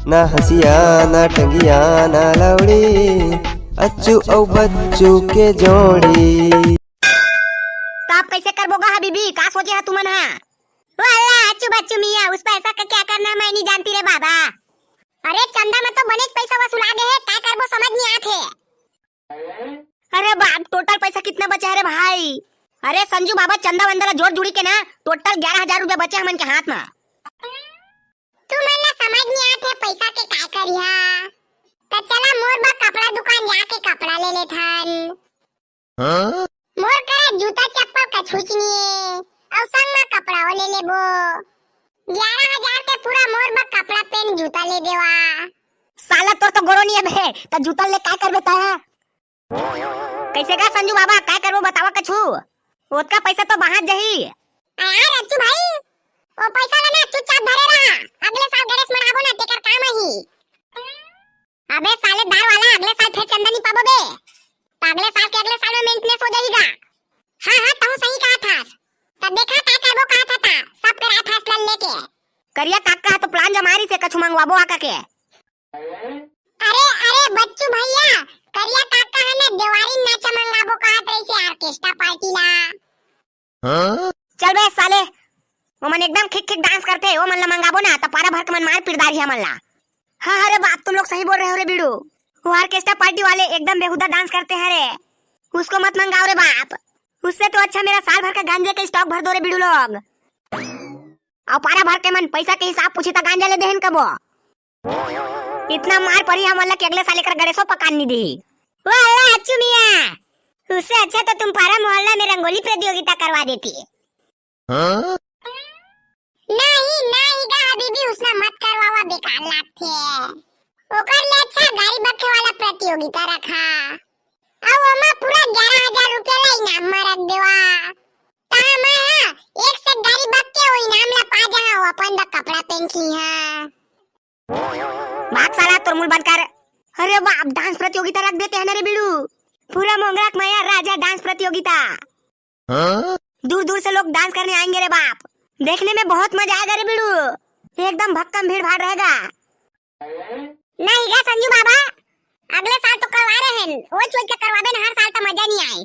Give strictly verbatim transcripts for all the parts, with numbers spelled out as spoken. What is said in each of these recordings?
ना हंसिया, ना टंगिया, ना लौड़ी, अच्छू अउ बच्चू के जोड़ी। त अब कइसे करबो गा हबीबी, का सोचे हा तुमन हा? वाला अच्छू बच्चू मियाँ, उस पैसा का क्या करना है, मैं नहीं जानती रे बाबा। अरे चंदा में तो बनेच पैसा वसूला गे हे, काय करबो समझ नहीं आत हे। अरे बाप, टोटल पैसा कितना बचा है रे भाई? अरे संजू बाबा, चंदा वंदा ला जोड़ जुड़ी के ना, टोटल ग्यारह हजार रुपया बचे हमन के हाथ में। तुमन ला समझ नहीं आत हे पैसा के काय करिहा? त चला मोर बर कपड़ा दुकान जाके कपड़ा ले लेथन। हाँ? मोर करा जूता चप्पल कछुच नहीं हे, अउ संग में कपड़ा ले लेबो। ग्यारह हजार के पूरा मोर बर कपड़ा पेन जूता ले देवा। साला तोर तो गोरो नहीं हे बे, त जूता ले काय करबे तैं? कइसे गा संजू बाबा, काय करबो बतावा कछु? ओतका पैसा तो बाहर जही। अरे रच्चू भाई, ओ पैसा ला ना चुपचाप धरे रहा, अगले साल गणेश मनाबो ना, तेकर काम आही। अबे साले दार वाला, अगले साल फिर चंदा नहीं पाबो बे, त अगले साल के अगले साल में मेंटेनेंस हो जाही गा। हाँ हाँ, तहूँ सही कहा थास। त देखा काय करबो कहा था, ता सब करा थास लल लेके। करिया काका तो प्लान जमा रही से कछु मंगवाबो आका के। अरे अरे बच्चू भैया, करिया काका है ना देवारी नाचा मंगाबो कहत रही से ऑर्केस्ट्रा पार्टी ला। हाँ? चल बे साले, ओमन एकदम खिक खिक डांस करथे, ओमन ला मंगाबो ना त पारा भर के मन मार पिरदारी हमन ला। हाँ अरे बाप, तुम लोग सही बोल रहे हो रे बीड़ू, वो ऑर्केस्ट्रा पार्टी वाले एकदम बेहुदा डांस करते हैं रे, उसको मत मंगाओ रे बाप, उससे तो अच्छा मेरा साल भर का गांजे का स्टॉक भर दो रे बीड़ू लोग। अउ पारा भर के मन पैसा के हिसाब पूछी त गांजा ले देहन कबो। इतना मार परी हमन ला कि अगले साल एकर गणेशो पकान नहीं दी। वाला अच्छू मियाँ, उससे अच्छा तो तुम पारा मोहल्ला में रंगोली प्रतियोगिता करवा देती। हाँ? नहीं नहीं गा हबीबी, उसना मत करवावा, बेकार लागथे। ओकर ले अच्छा गाड़ी बक्खे वाला प्रतियोगिता रखा, अउ ओमा पूरा ग्यारह हजार रुपया ला इनाम में रख देवा। ता मैं हा एक से गाड़ी बक्के वो इनाम ला पा जहाँ, वो अपन बर कपड़ा पहन की हाँ। भाग साला, तोर मुल बंद कर। अरे बाप, डांस प्रतियोगिता रख देते हैं ना रे बीड़ू, पूरा मोंगरा के मया राजा डांस प्रतियोगिता। हाँ? दूर दूर से लोग डांस करने आएंगे रे बाप, देखने में बहुत मजा आएगा रे बीड़ू, एकदम भक्कम भीड़ भाड़ रहेगा। नहीं गा संजू बाबा, अगले साल तो करवा रहे हैं, वो चोट के करवाबे ना, हर साल तो मजा नहीं आए।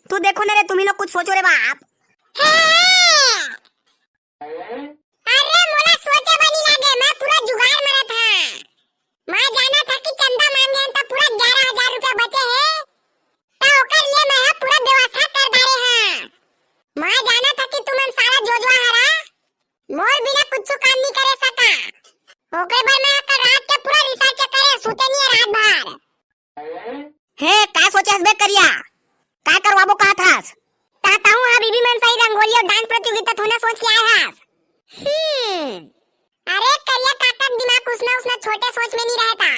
तू देखो ना रे, तुम ही लोग कुछ सोचो रे बाप। हे! अरे मोला सोचे बनी लागे, मैं पूरा जुगाड़ मरत हा। मैं जाना था कि चंदा मांगे हैं तो पूरा ग्यारह हजार रुपया बचे हैं, तो ओकर लिए मैं हा पूरा व्यवस्था कर डारे हा। मैं जाना था कि तुमन साला जोजवा हरा मोर बिना कुछ काम नहीं करे सका। ओकरे बर मैं कल रात के पूरा रिसर्च करे, सुते नहीं है रात भर। हे, का सोचे हस बे करिया? का करवाबो कहत हस? ता ताहू हा बीबी मन सही रंगोली और डांस प्रतियोगिता थोड़ा सोच के आए हस। हम्म। अरे करिया काका के दिमाग उसना उसना छोटे सोच में नहीं रहता।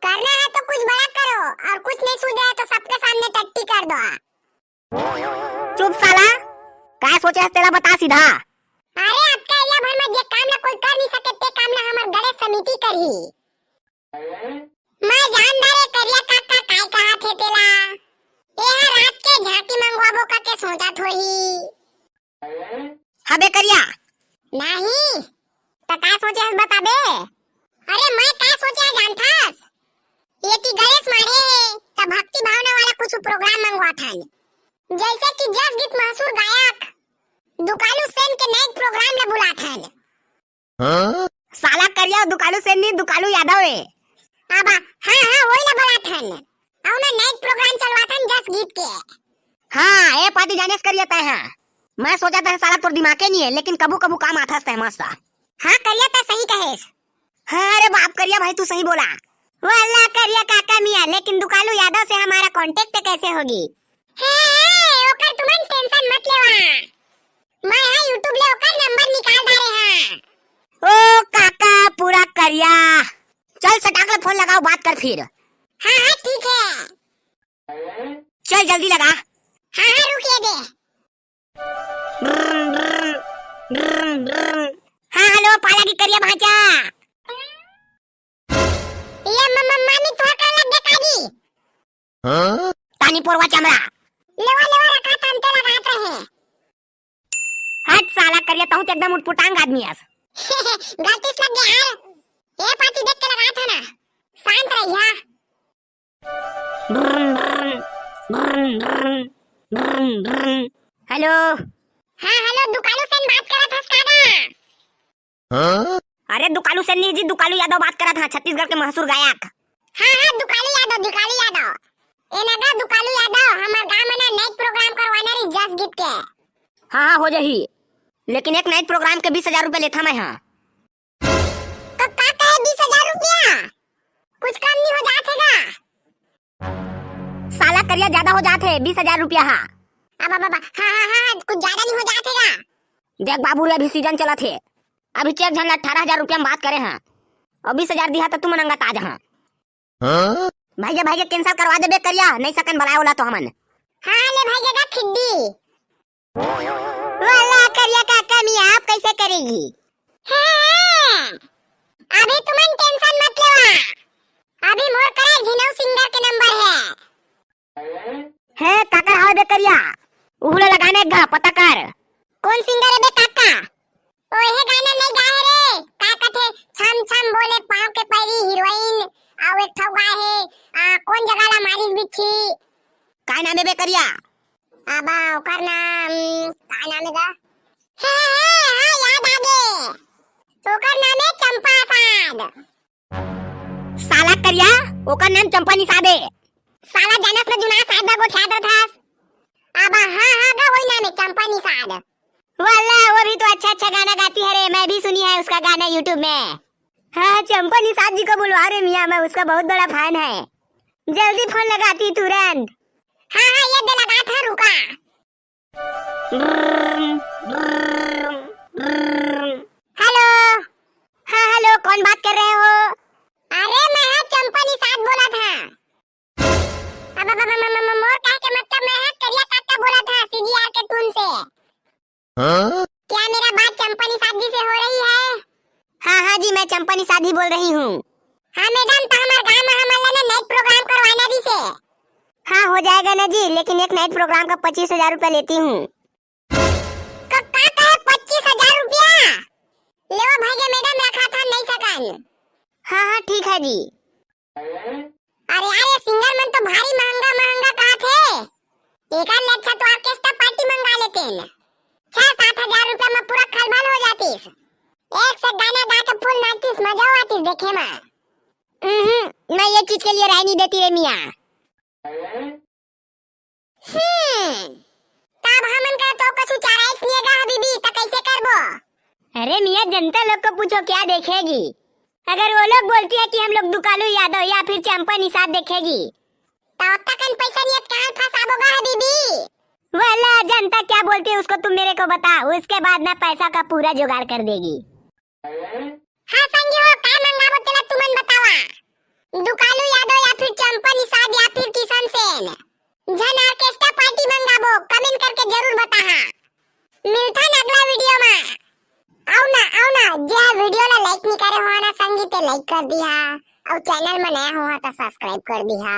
करना है तो कुछ बड़ा करो और कुछ नहीं सूझ रहा है तो सबके सामने टट्टी कर दो। चुप साला, का सोचे हस तेला बता सीधा। अरे अतका एरिया भर में जे काम ला कोई कर नहीं सके ते काम ला हमर गणेश समिति करही। मैं जान डारे करिया काका काय कहा थे तेला। ए हा रात के झांकी मंगवाबो का के सोचत होही। हबे करिया। नहीं, त का सोचे हस बताबे? अरे मैं का सोचे हस जानथस? ये कि गणेश मारे हे, त भक्ति भावना वाला कुछ प्रोग्राम मंगवाथन। जैसे कि जस गीत मशहूर गायक दुकालू सेन के नाइट प्रोग्राम ला बुलाथन। हाँ? साला करिया दुकालू सेन नहीं, दुकालू यादव है। अब हाँ हाँ, वही ला बुलाथन। अउ ना नाइट प्रोग्राम चलवाथन जस गीत के। हाँ, ए पाती जानेस करिया तय हाँ। मैं सोचा था साला तोर दिमागे नहीं है, लेकिन कबू कबू काम आथस तय मस्त। हाँ करिया तय सही कहेस। हाँ रे बाप करिया भाई तू सही बोला। वाला करिया काका मियाँ, लेकिन दुकालू यादव से हमारा कॉन्टेक्ट कैसे होगी? हे, हे, ओकर तुमन टेंशन मत लेवा। मैं हा YouTube ले ओकर नंबर निकाल डारे हाँ। ओ काका पूरा करिया। चल सटाक ले फोन लगाओ, बात कर फिर। हाँ हाँ ठीक है। चल जल्दी लगा। हाँ हाँ रुक ये दे। हाँ हेलो पाला की करिया भांचा। ये म- म- मामी तोहर का लग गया काजी। हाँ? तानी पोरवा चमड़ा। लेवा लेवा रखा तन ते लगात रहे। हट साला करिया, तहूँ तो एकदम उटपुटांग आदमी हस। गलती से लग गया यार। ए पाती देख के लगा हेलो। हाँ, हेलो, दुकालू सेन बात करत हस का गा? अरे दुकालू सेन नहीं जी, दुकालू यादव बात करत हाँ, छत्तीसगढ़ के मशहूर गायक। हाँ, हाँ, दुकालू यादव, दुकालू यादव। ए नगा दुकालू यादव, हमर गांव में ना नाइट प्रोग्राम करवाना रही जस गीत के। हाँ, हाँ, हो जाही, लेकिन एक नाइट प्रोग्राम के बीस हजार रुपया लेथा मैं, हाँ। तो का कहे बीस हजार रुपया? कुछ कम नहीं हो जात हे गा? साला करिया, ज्यादा हो जात हे बीस हजार रुपया हा। अब, अब, अब, हाँ, हाँ, हाँ, हाँ, कुछ ज्यादा नहीं हो जात हे गा? देख बाबू रे, अभी सीजन चलत हे, अभी चेक झन ला अठारह हजार रुपया में बात करे हैं, और बीस हजार दिहा तो तुम नंगा ताज हाँ। हाँ? भाई के, भाई के कैंसिल करवा देबे करिया, नहीं सकन बलाए वाला तो हमन। हाँ, ले भाई के का खिड्डी। वाला करिया काका मियाँ, आप कैसे करेगी? हाँ, अभी तुमन टेंशन मत लेवा, अभी मोर करा झिनऊ सिंगर के नंबर है। हे काका, हाव बे करिया, उहू ला लगाने गा, पता कर। कौन सिंगर है बे काका? ओहे गाना नहीं गाए रे, का कथे, छम छम बोले पाँव के पैरी हीरोइन, अउ एक ठो गाए हे, आ, कौन जगह ला मारिस बिच्छी। काय नाम है बे करिया? अबा ओकर नाम, का नाम है गा? हे, हे, हाँ, याद आ गे। ओकर नाम है चंपा साध। साला करिया, ओकर नाम चंपा निषाद हे। साला जानस न जुना साध ला गोठियात रथस। अबा हाँ, हाँ, गा वही नाम है चंपा निषाद। वाला, वो भी तो अच्छा अच्छा गाना गाती है रे, मैं भी सुनी है उसका गाना YouTube में। हाँ, चंपा निषाद जी को बुलवा रे मियाँ, मैं उसका बहुत बड़ा फैन है। जल्दी फोन लगाती तुरंत। हाँ, हाँ, ये दे लगा था, रुका। हेलो। हाँ, हेलो, कौन बात कर रहे हो? अरे, मैं हा चंपा निषाद बोला था। अब, अब, अब, अब, अब, मोर कहे के मतलब मैं हा करिया काका बोला था, सीजीआर के टून से। हाँ? क्या मेरा बात चंपा निषाद जी से हो रही है? हाँ, हाँ जी, मैं चंपा निषाद ही बोल रही हूँ। हाँ मैडम, तो हमारे गांव में हमन ला ना नाइट प्रोग्राम करवाना रहिसे। हाँ, हो जाएगा ना जी, लेकिन एक नाइट प्रोग्राम का पच्चीस हजार रुपया लेती हूँ। का, का कहे पच्चीस हजार रुपया? लेवा भाई के मैडम, रखा था नहीं सकन। हाँ, हाँ, ठीक है जी। अरे यार, ये सिंगर मन तो भारी महंगा महंगा कहा थे। एकर ले अच्छा तो ऑर्केस्ट्रा पार्टी मंगा लेते हैं। छह सात हजार रुपया में पूरा खलबल हो जातीस। एक से गाना गा के फुल नाचतीस, मजा आतीस देखे में। हम्म, मैं ये चीज के लिए राय नहीं देती रे मियाँ। हम्म, तब हमन का तो कछु चारा ही नहीं गा हबीबी, त कैसे करबो? अरे मियाँ, जनता लोग को पूछो, क्या देखेगी? अगर वो लोग बोलती है कि हम लोग दुकालू यादव या फिर चंपा निषाद देखेगी, तो ओतका कन पैसा नहीं है, कहाँ फंसाबो गा हबीबी? वाला जनता क्या बोलती है उसको तुम मेरे को बताओ, उसके बाद ना पैसा का पूरा जुगाड़ कर देगी। हाँ संगी हो, का मंगाबो तेला तुमन बतावा, दुकालू यादव या फिर चंपा निषाद या फिर किशन सेन, झन ऑर्केस्ट्रा पार्टी मंगाबो, कमेंट करके जरूर बताहा। मिलथन अगला वीडियो में। आओ ना, आओ ना, जे वीडियो ला लाइक नहीं करे हो ना संगी, ते लाइक कर दिहा, और चैनल में नया हो तो सब्सक्राइब कर दिहा।